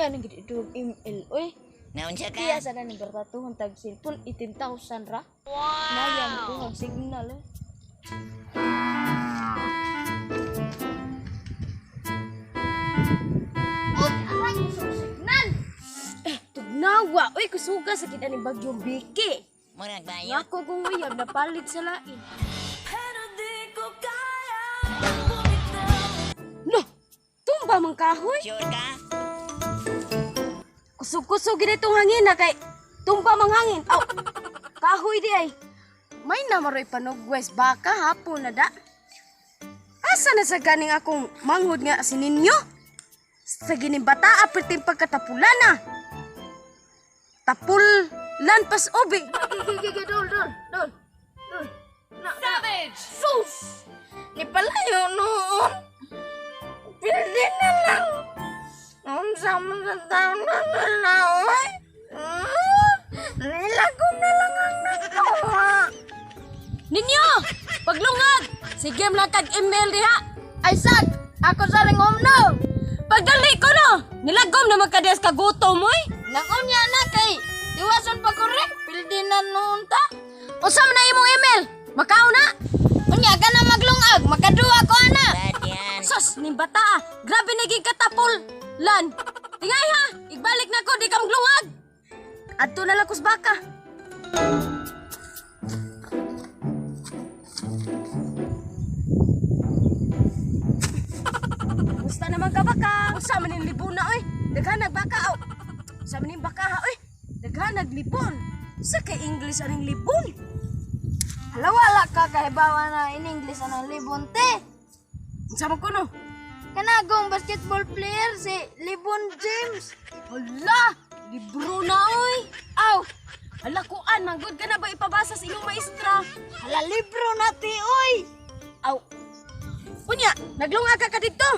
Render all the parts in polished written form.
Kaya nang gid ito ML oy. Naunsa ka? Kaya sa na baratuhon tag cellphone 18,000 ra. Wow. Nayam ko ang signal eh. Uy, aray ko sa signal. Eh, tugnawa. Uy, kusuga sa kita ni Bagyong Biki. Murag bayo. Nga ko kung uyab napalit sa lain. No, tumba mang kahoy. Sure ka? Kusog-kusog gid itong hangin na kay tumba mang hangin. Aw, kahoy di ay. May namaroy panugwes baka hapon na da. Asa na sa ganing akong manghod nga si ninyo? Sa gining bata aperting pagkatapulan na. Tapulan pas ubi. Gigi dol dol dol. Dol. Savage! Sus! Ni palayo noon. Pwede na lang. Unsa man sa taon na nila, oy. Nilago na lang ang nakuha. Ninyo! Paglungag! Sige lang kag email diha. Ay sad! Ako sa ring umno! Pagdali ko no! Nilagom na magkadias kagutom, oy! Nangunya na kay Diwason pa ko rin. Pildi na noon ta. Unsa man na imong email? Makaw na! Unya ka na maglungag. Makaduwa ko ana. Bad yan. Sus, ning bata ah. Grabe naging katapol. Lan. Tingay ha, igbalik na ko di ka maglungag. Adto na lang kus baka. Musta naman ka baka? Usa man ning libon na oy. Daghan nagbaka aw. Usa man ning baka ha oy. Daghan naglibon. Sa kay English aning libon? Hala wala ka kahibawa na in English anang libon te. Unsa man kuno? Kanagong basketball player si Libon James. Hala, libro na oy. Aw, Hala kuan, manggod ka na ba ipabasa sa inyong maestra? hala libro na ti oy. Aw. Unya, naglungag ka ka dito.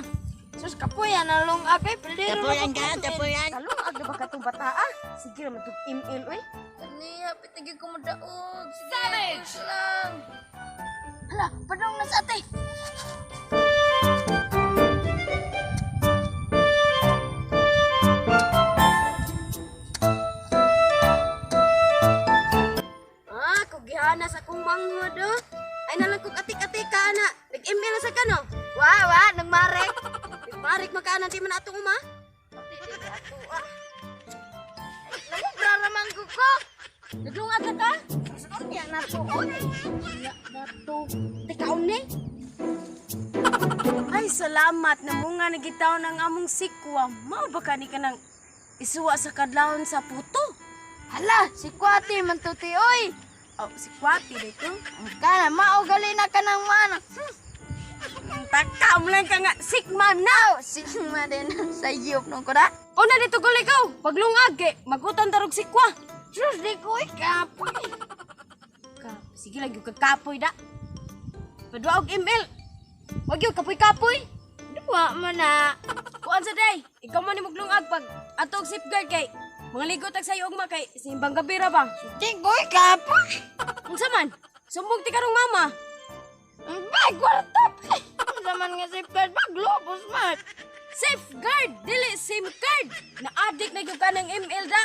Sus kapuya na lungag kay pildi na Tapulan ka, tapulan. Kalungag na ba ka tong bata ah? Sige naman tong ML oy. Kaniya, pitigi ko madaog. Sige, Savage! Lang. Hala, padong na sa ate. Ah, kugihana sa akong manghod oh. Ay nalang kog atik-atik ka ana. Nag-ML na sa kano. Wa, wa, nagmarek. Nagmarik makaana di man atong uma. Ate, di ba ato, ah. Namubra raman ko ko. Naglungag ka ka? Unya na to, oy. Unya na to. Tikaon ni. Ay, salamat na munga nagitaw ng among sikwa. Mao ba kani ka nang isuwa sa kadlawon sa puto? Hala, si Kwati man to ti, oy. Oh, si Kwati dito. Ang kana, mao gali na ka ng mana. Takam lang ka nga, sikma na! Aw, sigma din sa yop nung ko da. Una dito guli ikaw, paglungag kay magutan tarog sikwa. Sus, di ko, oy, kapoy. Ka, sige lang yung kakapoy da. Padua og ML. Wag yung kapoy-kapoy. Duwa man na. Kuan sa day, ikaw man ni maglungag pag ato og safeguard kay mga ligo tag sayo ugma kay simbang gabi ra ba. Di ko, oy, kapoy. Unsa man? Sumbong ti karong mama. Ang bay, kwarta pa. Ang zaman nga safeguard ba, globos man. Safeguard, dili SIM card. Na-addict na gyud ka ng ML da.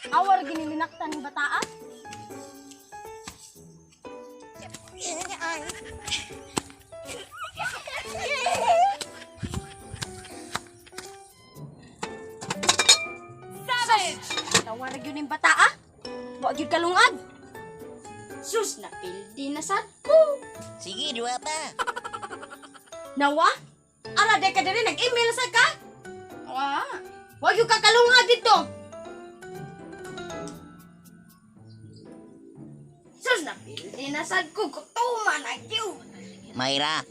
Awar ginilinaktan ng bataa. Savage! Tawa na gyud ning bataa. Wa gyud kalungag. Sus, napildi na sad ko. Sige, duwa pa. Nawa? Ara de ka diri nag-email sa ka? Wa. Wa gyud ka kalungag dito. Sus, napildi na sad ko. Kutuma na gyud. Mayra,